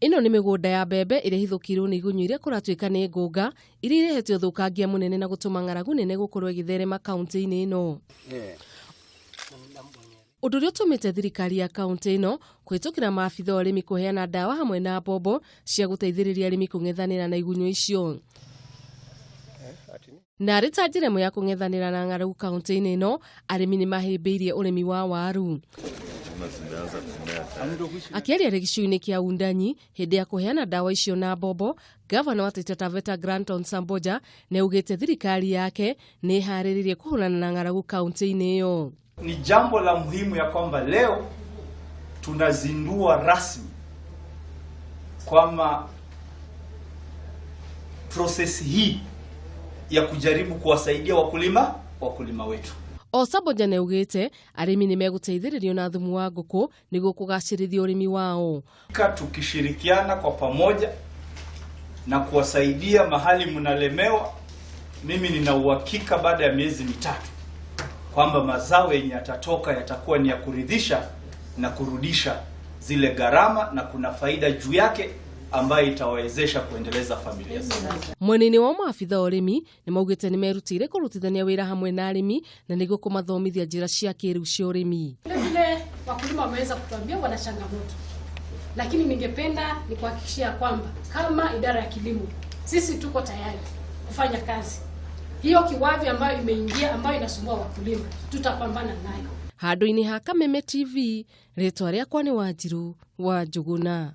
Ĩno nĩ mĩgũnda ya mbembe ĩrĩa ĩhithũkĩirwo nĩ igunyũ iria kũratuĩka nĩ ngũnga iria irehete ũthũkangia mũnene na gũtũma ng'aragu nene gũkorwo ĩgĩtherema kaunti-inĩ ĩno. Ũndũ ũrĩa ũtũmĩte thirikari ya kaunti ĩno kũhĩtũkĩra maabitha ũrĩmi kũheana ndawa hamwe na mbombo cia gũteithĩrĩria arĩmi kũng'ethanĩra na igunyũ icio. Na arĩ ta njĩra ĩmwe ya kũng'ethanĩra na ng'aragu kaunti-inĩ ĩno, arĩmi nĩ mahĩmbĩirie ũrĩmi wa waru. Akĩaria rĩ gĩcigo-inĩ kĩa Wundanyi hĩndĩ ya kũheana ndawa icio na mbombo, gavana wa Taita Taveta Granton Samboja nĩ augĩte thirikari yake nĩ ĩharĩrĩirie kũhũrana na ng'aragu kaunti-inĩ ĩyo. Ni jambo la muhimu ya kwamba leo tunazindua rasmi kwamba process hii ya kujaribu kuwasaidia wakulima wetu. O Samboja nĩ augĩte arĩmi nĩ megũteithĩrĩrio na thumu wa ngũkũ nĩguo kũgacĩrithia ũrĩmi wao. Tukishirikiana kwa pamoja na kuwasaidia mahali mnalemewa, mimi nina uhakika baada ya miezi 3 kwamba mazao yenye yatatoka yatakuwa ni ya kuridhisha na kurudisha zile gharama, na kuna faida juu yake ambayo itawawezesha kuendeleza familia zao. Mwena-inĩ wa maabitha ũrĩmi nĩ maugĩte nĩ merutĩire kũrutithania wĩra hamwe na arĩmi na nĩguo kũmathomithia njĩra cia kĩrĩu cia ũrĩmi. Vile vile wakulima wameweza kutuambia wana changamoto, lakini ningependa nikuhakikishia kwamba kama idara ya kilimo sisi tuko tayari kufanya kazi hiyo. Kiwavi ambayo imeingia ambayo inasumbua wakulima tutapambana nayo. Handũ-inĩ ha Kameme TV, rĩtwa rĩakwa nĩ Wanjiru wa Njũgũna.